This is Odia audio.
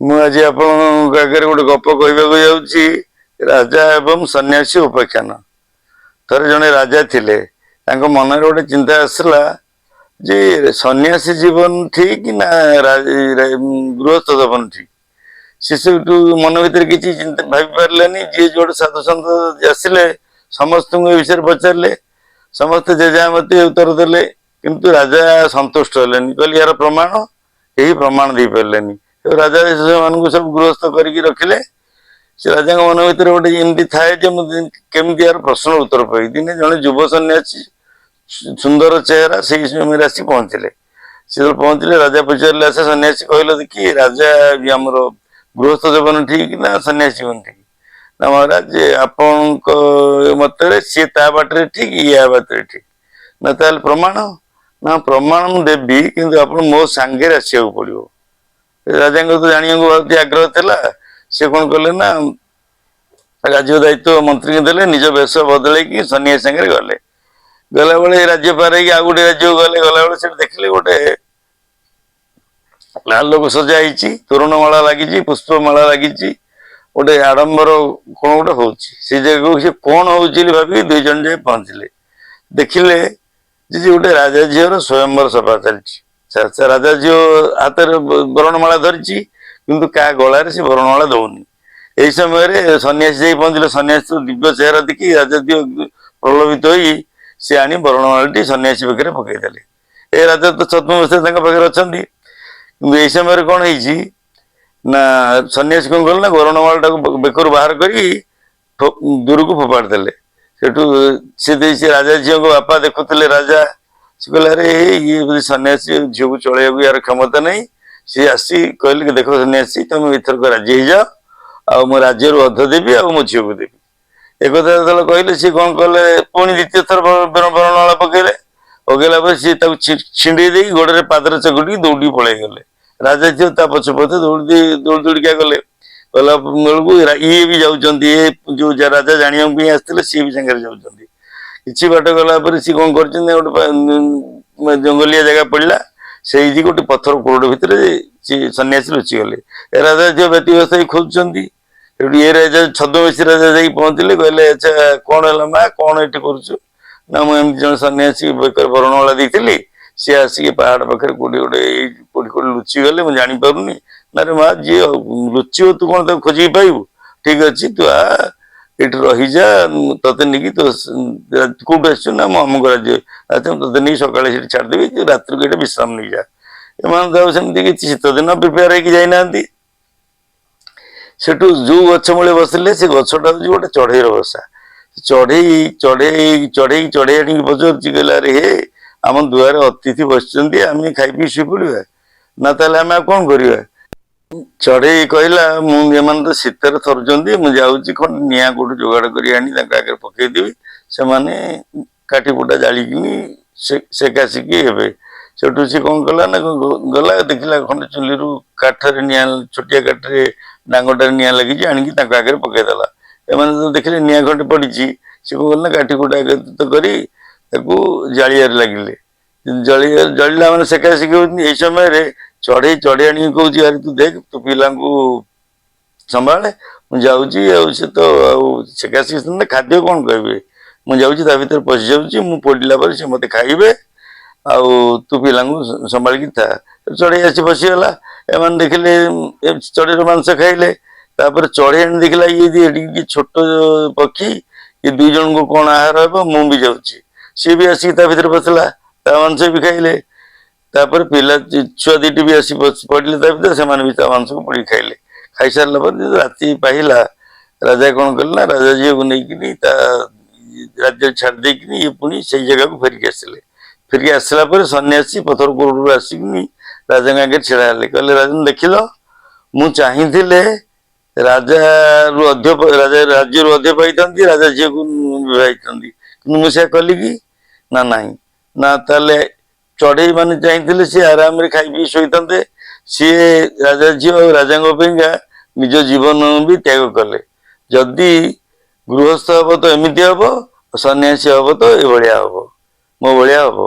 ମୁଁ ଆଜି ଆପଣଙ୍କ ଆଗରେ ଗୋଟେ ଗପ କହିବାକୁ ଯାଉଛି, ରାଜା ଏବଂ ସନ୍ନ୍ୟାସୀ ଉପାଖ୍ୟାନ। ଥରେ ଜଣେ ରାଜା ଥିଲେ। ତାଙ୍କ ମନରେ ଗୋଟେ ଚିନ୍ତା ଆସିଲା ଯେ ସନ୍ନ୍ୟାସୀ ଜୀବନ ଠିକ ନା ଗୃହସ୍ଥ ଜୀବନ ଠିକ। ସେ ସେଇଠୁ ମନ ଭିତରେ କିଛି ଚିନ୍ତା ଭାବି ପାରିଲେନି। ଯିଏ ଯୋଉଟେ ସାଧୁ ସନ୍ଥ ଆସିଲେ, ସମସ୍ତଙ୍କୁ ଏ ବିଷୟରେ ପଚାରିଲେ। ସମସ୍ତେ ଯେ ଯାହା ମତେ ଉତ୍ତର ଦେଲେ, କିନ୍ତୁ ରାଜା ସନ୍ତୁଷ୍ଟ ହେଲେନି। କହିଲେ, ଏହାର ପ୍ରମାଣ କେହି ପ୍ରମାଣ ଦେଇପାରିଲେନି। ରାଜା ସେମାନଙ୍କୁ ସବୁ ଗୃହସ୍ଥ କରିକି ରଖିଲେ। ସେ ରାଜାଙ୍କ ମନ ଭିତରେ ଗୋଟେ ଏମିତି ଥାଏ ଯେ ମୁଁ କେମିତି ଏହାର ପ୍ରଶ୍ନର ଉତ୍ତର ପାଇବି। ଦିନେ ଜଣେ ଯୁବ ସନ୍ନ୍ୟାସୀ, ସୁନ୍ଦର ଚେହେରା, ସେଇ ସମୟରେ ଆସି ପହଞ୍ଚିଲେ। ସେ ଯେତେବେଳେ ପହଞ୍ଚିଲେ, ରାଜା ପଚାରିଲେ, ଆଚ୍ଛା ସନ୍ନ୍ୟାସୀ, କହିଲ ଦେଖି, ରାଜା ଆମର ଗୃହସ୍ଥ ଜୀବନ ଠିକ ନା ସନ୍ନ୍ୟାସୀ ଜୀବନ ଠିକ? ନା ମହାରାଜ, ଆପଣଙ୍କ ମତରେ ସିଏ ତା ବାଟରେ ଠିକ, ଇଏ ୟା ବାଟରେ ଠିକ। ନା ତାହେଲେ ପ୍ରମାଣ? ନା, ପ୍ରମାଣ ମୁଁ ଦେବି, କିନ୍ତୁ ଆପଣ ମୋ ସାଙ୍ଗରେ ଆସିବାକୁ ପଡିବ। ରାଜାଙ୍କର ତ ଜାଣିବାକୁ ବହୁତ ଆଗ୍ରହ ଥିଲା। ସେ କଣ କଲେ ନା, ରାଜ୍ୟ ଦାୟିତ୍ୱ ମନ୍ତ୍ରୀଙ୍କୁ ଦେଲେ, ନିଜ ବେଶ ବଦଳେଇକି ସନ୍ନ୍ୟାସୀ ସାଙ୍ଗରେ ଗଲେ। ଗଲାବେଳେ ରାଜ୍ୟ ପାର ହେଇକି ଆଉ ଗୋଟେ ରାଜ୍ୟକୁ ଗଲେ। ଗଲାବେଳେ ସେଠି ଦେଖିଲେ ଗୋଟେ ଆଲୋକ ସଜା ହେଇଛି, ତୋରଣ ମାଳା ଲାଗିଛି, ପୁଷ୍ପମାଳା ଲାଗିଛି, ଗୋଟେ ଆଡମ୍ବର କଣ ଗୋଟେ ହଉଛି। ସେ ଜାଗାକୁ ସେ କଣ ହଉଛି ବୋଲି ଭାବିକି ଦୁଇ ଜଣ ଯାଇ ପହଞ୍ଚିଲେ। ଦେଖିଲେ ଯେ ଗୋଟେ ରାଜା ଝିଅର ସ୍ୱୟଂବର ସଭା ଚାଲିଛି। ଆଚ୍ଛା, ରାଜା ଝିଅ ହାତରେ ବରଣମାଳା ଧରିଛି, କିନ୍ତୁ କାହା ଗଳାରେ ସେ ବରଣମାଳା ଦଉନି। ଏଇ ସମୟରେ ସନ୍ନ୍ୟାସୀ ଯାଇ ପହଞ୍ଚିଲେ। ସନ୍ନ୍ୟାସୀ ଦିବ୍ୟ ଚେହେରା ଦେଖି ରାଜା ଝିଅ ପ୍ରଲୋଭିତ ହୋଇ ସେ ଆଣି ବରଣମାଳାଟି ସନ୍ନ୍ୟାସୀ ପାଖରେ ପକେଇଦେଲେ। ଏ ରାଜା ତ ଛଦ୍ମବେଶରେ ତାଙ୍କ ପାଖରେ ଅଛନ୍ତି। କିନ୍ତୁ ଏଇ ସମୟରେ କଣ ହେଇଛି ନା, ସନ୍ନ୍ୟାସୀ କଣ କଲେ ନା, ବରଣମାଳାଟାକୁ ବେକରୁ ବାହାର କରି ଦୂରକୁ ଫୋପାଡ଼ି ଦେଲେ। ସେଠୁ ସେ ଦେଇଛି। ରାଜା ଝିଅଙ୍କ ବାପା ଦେଖୁଥିଲେ ରାଜା। ସେ କହିଲେ, ଆରେ, ଇଏ ବୋଧେ ସନ୍ନ୍ୟାସୀ, ଝିଅକୁ ଚଳେଇବାକୁ ୟାର କ୍ଷମତା ନାହିଁ। ସିଏ ଆସି କହିଲେ କି, ଦେଖ ସନ୍ନ୍ୟାସୀ, ତମେ ଏଥରକ ରାଜି ହେଇଯାଅ, ଆଉ ମୋ ରାଜ୍ୟରୁ ଅଧ ଦେବି ଆଉ ମୋ ଝିଅକୁ ଦେବି। ଏକଥା ଯେତେବେଳେ କହିଲେ, ସିଏ କଣ କଲେ, ପୁଣି ଦ୍ୱିତୀୟ ଥର ବରଣମାଳା ପକେଇଲେ। ପକେଇଲା ପରେ ସିଏ ତାକୁ ଛିଣ୍ଡେଇ ଦେଇକି ଗୋଡରେ ପାଦରେ ଚକଟିକି ଦୌଡ଼ିକି ପଳେଇଗଲେ। ରାଜା ଝିଅ ତା ପଛେ ପଛେ ଦୌଡ଼ି ଦୌଡ଼ି ଦୌଡ଼ିକା ଗଲେ। ଗଲା ବେଳକୁ ଇଏ ବି ଯାଉଛନ୍ତି। ଇଏ ଯୋଉ ରାଜା ଜାଣିବା ପାଇଁ ଆସିଥିଲେ, ସିଏ ବି ସାଙ୍ଗରେ ଯାଉଛନ୍ତି। କିଛି ବାଟ ଗଲା ପରେ ସିଏ କଣ କରିଛନ୍ତି, ଗୋଟେ ଜଙ୍ଗଲିଆ ଜାଗା ପଡିଲା। ସେଇଠି ଗୋଟେ ପଥର କୋରଡ ଭିତରେ ସିଏ ସନ୍ନ୍ୟାସୀ ଲୁଚିଗଲେ। ଏ ରାଜା ଝିଅ ବ୍ୟତିବ୍ୟସ୍ତ ହେଇ ଖୋଜୁଛନ୍ତି। ସେଠୁ ଇଏ ରାଜା, ଛଦ୍ମବେଶୀ ରାଜା ଯାଇକି ପହଞ୍ଚିଲେ। କହିଲେ, ଆଚ୍ଛା, କଣ ହେଲା ମା, କଣ ଏଠି କରୁଛୁ? ନା, ମୁଁ ଏମିତି ଜଣେ ସନ୍ନ୍ୟାସୀ ବେକରେ ବରଣମାଳା ଦେଇଥିଲି, ସିଏ ଆସିକି ପାହାଡ ପାଖରେ କୋଉଠି ଗୋଟେ ଏଇ କୋଉଠି କୋଉଠି ଲୁଚିଗଲେ, ମୁଁ ଜାଣିପାରୁନି। ନା ରେ ମା, ଯିଏ ଲୁଚିବ ତୁ କଣ ତାକୁ ଖୋଜିକି ପାଇବୁ? ଠିକ ଅଛି, ତୁ ଆ, ଏଇଠି ରହିଯା, ମୁଁ ତତେ ନେଇକି ତୋ କୋଉଠୁ ଆସିଛୁ? ନା, ମୁଁ ଅମୁକ ରାଜ୍ୟ। ଆଚ୍ଛା, ମୁଁ ତତେ ନେଇକି ସକାଳେ ସେଠି ଛାଡ଼ିଦେବି, ତୁ ରାତ୍ରିକୁ ଏଠି ବିଶ୍ରାମ ନେଇଯା। ଏମାନେ ତ ଆଉ ସେମିତି କିଛି ଶୀତ ଦିନ, ପ୍ରିପେୟାର ହେଇକି ଯାଇନାହାନ୍ତି। ସେଠୁ ଯୋଉ ଗଛ ମୂଳେ ବସିଲେ, ସେ ଗଛଟା ହଉଛି ଗୋଟେ ଚଢେଇର ବସା। ଚଢେଇ ଚଢେଇ ଚଢେଇ ଚଢେଇ ଆଣିକି ପଚାରୁଛି। କହିଲା, ଆରେ ହେ, ଆମ ଦୁଆରେ ଅତିଥି ବସିଛନ୍ତି, ଆମେ ଖାଇ ପିଇ ଶୋଇପଡିବା ନା ତାହେଲେ ଆମେ ଆଉ କଣ କରିବା? ଚଢେଇ କହିଲା, ମୁଁ ଏମାନେ ତ ଶୀତରେ ଥରୁଛନ୍ତି, ମୁଁ ଯାଉଛି କଣ ନିଆଁ କୋଉଠୁ ଯୋଗାଡ଼ କରି ଆଣି ତାଙ୍କ ଆଗରେ ପକେଇଦେବି, ସେମାନେ କାଠି କୁଟା ଜାଳିକିନି ସେକାଶିକି ହେବେ। ସେଠୁ ସେ କଣ କଲା ନା, ଗଲା, ଦେଖିଲା ଖଣ୍ଡେ ଚୁଲିରୁ କାଠରେ ନିଆଁ, ଛୋଟିଆ କାଠରେ ଡାଙ୍ଗଟାରେ ନିଆଁ ଲାଗିଛି। ଆଣିକି ତାଙ୍କ ଆଗରେ ପକେଇଦେଲା। ଏମାନେ ତ ଦେଖିଲେ ନିଆଁ ଖଣ୍ଡେ ପଡିଛି। ସେ କଣ କଲେ ନା, କାଠି କୁଟା ଏକତ୍ରିତ କରି ତାକୁ ଜାଳିବାରେ ଲାଗିଲେ। ଜଳି ଜଳିଲା ମାନେ ସେକାଶେକି ହଉଛନ୍ତି। ଏଇ ସମୟରେ ଚଢେଇ ଚଢେଇ ଆଣିକି କହୁଛି, ଆରେ ତୁ ଦେଖ, ତୁ ପିଲାଙ୍କୁ ସମ୍ଭାଳେ, ମୁଁ ଯାଉଛି। ଆଉ ସେ ତ ଆଉ ସେକାଶେକି, ଖାଦ୍ୟ କଣ କହିବେ? ମୁଁ ଯାଉଛି, ତା ଭିତରେ ପଶି ଯାଉଛି, ମୁଁ ପୋଡ଼ିଲା ପରେ ସେ ମତେ ଖାଇବେ, ଆଉ ତୁ ପିଲାଙ୍କୁ ସମ୍ଭାଳିକି ଥା। ଚଢେଇ ଆସି ବସିଗଲା। ଏମାନେ ଦେଖିଲେ, ଚଢେଇର ମାଂସ ଖାଇଲେ। ତାପରେ ଚଢେଇ ଆଣି ଦେଖିଲା, ଇଏ ଏଠିକି ଛୋଟ ପକ୍ଷୀ, ଇଏ ଦୁଇ ଜଣଙ୍କୁ କଣ ଆହାର ହେବ? ମୁଁ ବି ଯାଉଛି। ସିଏ ବି ଆସିକି ତା ଭିତରେ ବସିଲା, ତା ମାଂସ ବି ଖାଇଲେ। ତାପରେ ପିଲା ଛୁଆ ଦିଟି ବି ଆସି ପଡିଲେ ତା ଭିତରେ, ସେମାନେ ବି ତା ମାଂସକୁ ପୋଡିକି ଖାଇଲେ। ଖାଇସାରିଲା ପରେ ଯେତେବେଳେ ରାତି ପାହିଲା, ରାଜା କଣ କଲେ ନା, ରାଜା ଝିଅକୁ ନେଇକିନି ତା ରାଜ୍ୟରେ ଛାଡି ଦେଇକିନି ଇଏ ପୁଣି ସେଇ ଜାଗାକୁ ଫେରିକି ଆସିଲେ। ଫେରିକି ଆସିଲା ପରେ ସନ୍ନ୍ୟାସୀ ପଥର କୋରଡରୁ ଆସିକିନି ରାଜାଙ୍କ ଆଗରେ ଛିଡା ହେଲେ। କହିଲେ, ରାଜନ, ଦେଖିଲ, ମୁଁ ଚାହିଁଥିଲେ ରାଜାରୁ ଅଧ୍ୟ ରାଜା ରାଜ୍ୟରୁ ଅଧେ ପାଇଥାନ୍ତି, ରାଜା ଝିଅକୁ ବିବାହ ହେଇଥାନ୍ତି, କିନ୍ତୁ ମୁଁ ସେୟା କଲି କି? ନା, ନାହିଁ। ନା ତାହେଲେ ଚଢେଇ ମାନେ ଚାହିଁଥିଲେ ସିଏ ଆରାମରେ ଖାଇ ପିଇ ଶୋଇଥାନ୍ତେ। ସିଏ ରାଜା ଝିଅ ଆଉ ରାଜାଙ୍କ ପାଇଁକା ନିଜ ଜୀବନ ବି ତ୍ୟାଗ କଲେ। ଯଦି ଗୃହସ୍ଥ ହବ ତ ଏମିତି ହବ, ସନ୍ନ୍ୟାସୀ ହବ ତ ଏଭଳିଆ ହବ, ମୋ ଭଳିଆ ହବ।